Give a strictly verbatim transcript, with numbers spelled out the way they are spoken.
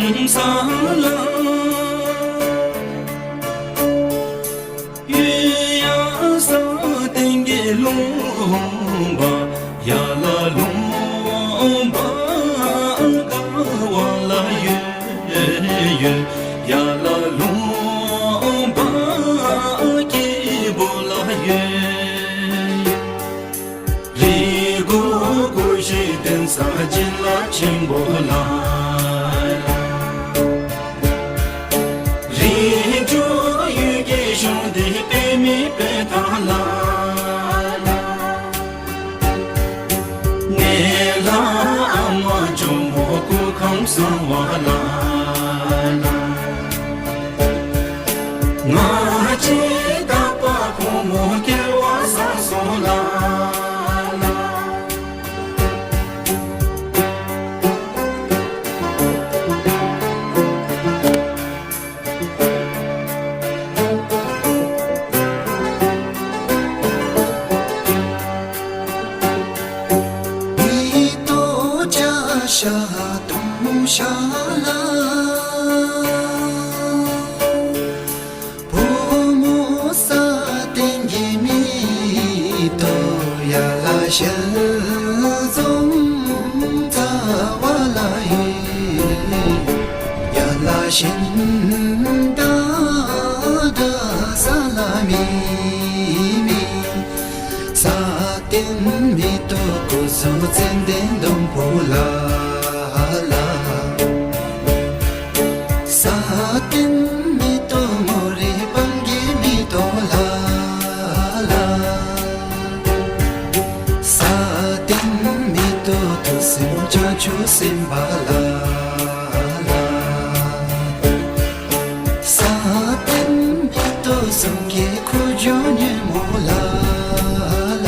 ས་ལ། གཡུལ་ཡང་ས་སྟེང་གི་ལུང་པ་ཡ་ལ་ལུང་པ་དགའ་བ་ལ་ཡོད་ཡོད། ཡ་ལ་ལུང་པ་སྐྱིད་པོ་ལ་ཡོད་ཡོད། རི་མགོ་སྒོ་བཞི་ལྡན་ས་སྦྱིན་བདག་ཆེན་པོ་ལ། རི་མགོ་ཡུལ་གྱི་གཞུང་འདི་པདྨའི་དཔེ་ཐང་ལ། ནེ་ལ་ཨ་མ་ཇོ་མོ་སྐུ་ཁམས་བཟང་བ་ལ། ང་བཅས་དག་པ་ཕོ་མོ་སྐལ་བ་བཟང་སོང་ལ། མེ་ཏོག་བཀྲ་ཤིས་དུང་ཞལ་ལ། བུ་མོ་ས་སྟེང་གི་མེ་ཏོག་ཡ་ལ་ཞལ་འཛོམས་རྩ་བ་ལ་ཡོད། ཡ་ལ་ཤིན་ཏ་ད་ས་ལ་མེ་མེ། ས་སྟེང་མེ་ཏོག་སྐུ་གསུང་ཙན་དན་སྡོང་པོ་ལ་ལ། ས་སྟེང་མེ་ཏོག་མོ་རེ་སྤང་གི་མེ་ཏོག་ལ་ལ། ས་སྟེང་མེ་ཏོག་ཐུགས་སེམས་བྱང་ཆུབ་སེམས་དཔའ་ལ་ལ། ས་སྟེང་མེ་ཏོག་གསུང་གི་ཁུ་བྱུག་ཉོན་མོངས་ལ་ལ།